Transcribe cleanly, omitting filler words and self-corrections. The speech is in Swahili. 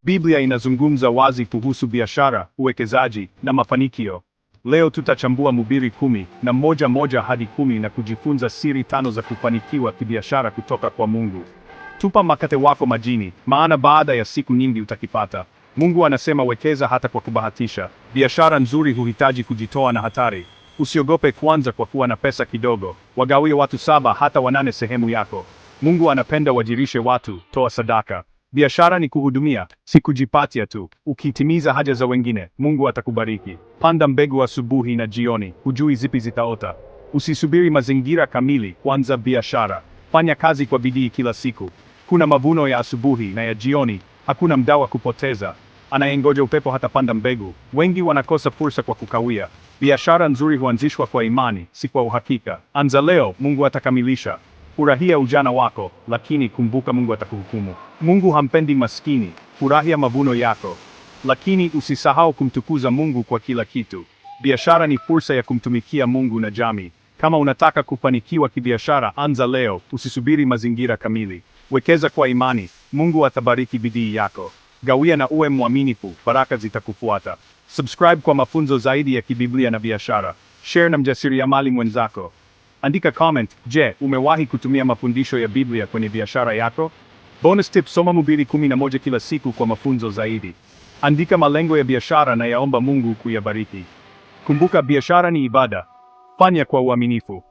Biblia inazungumza wazi kuhusu biashara, uwekezaji na mafanikio. Leo tutachambua Mhubiri 11:1 hadi 10 na kujifunza siri tano za kufanikiwa kibiashara kutoka kwa Mungu. Tupa makate wako majini, maana baada ya siku nyingi utakipata. Mungu anasema wekeza hata kwa kubahatisha. Biashara nzuri huhitaji kujitoa na hatari. Usiogope kuanza kwa kuwa na pesa kidogo. Wagawie watu saba hata wanane sehemu yako. Mungu anapenda wajirishe watu, toa sadaka. Biashara ni kuhudumia, si kujipatia tu. Ukitimiza haja za wengine, Mungu atakubariki. Panda mbegu asubuhi na jioni, hujui zipi zitaota. Usisubiri mazingira kamili kuanza biashara. Fanya kazi kwa bidii kila siku. Kuna mavuno ya asubuhi na ya jioni, hakuna muda wa kupoteza. Anayengoja upepo hatapanda mbegu. Wengi wanakosa fursa kwa kukawia. Biashara nzuri huanzishwa kwa imani, si kwa uhakika. Anza leo, Mungu atakamilisha. Furahia ujana wako, lakini kumbuka Mungu atakuhukumu. Mungu hampendi maskini. Furahia mavuno yako, lakini usisahau kumtukuza Mungu kwa kila kitu. Biashara ni fursa ya kumtumikia Mungu na jamii. Kama unataka kufanikiwa kibiashara, anza leo, usisubiri mazingira kamili. Wekeza kwa imani, Mungu atabariki bidii yako. Gawia na uwe mwaminifu, baraka zitakufuata. Subscribe kwa mafunzo zaidi ya kibiblia na biashara. Share na mjasiriamali mwenzako. Andika comment, je, umewahi kutumia mafundisho ya Biblia kwenye biashara yako? Bonus tip, soma Mhubiri 11 kila siku kwa mafunzo zaidi. Andika malengo ya biashara na yaomba Mungu kuyabariki. Kumbuka, biashara ni ibada. Fanya kwa uaminifu.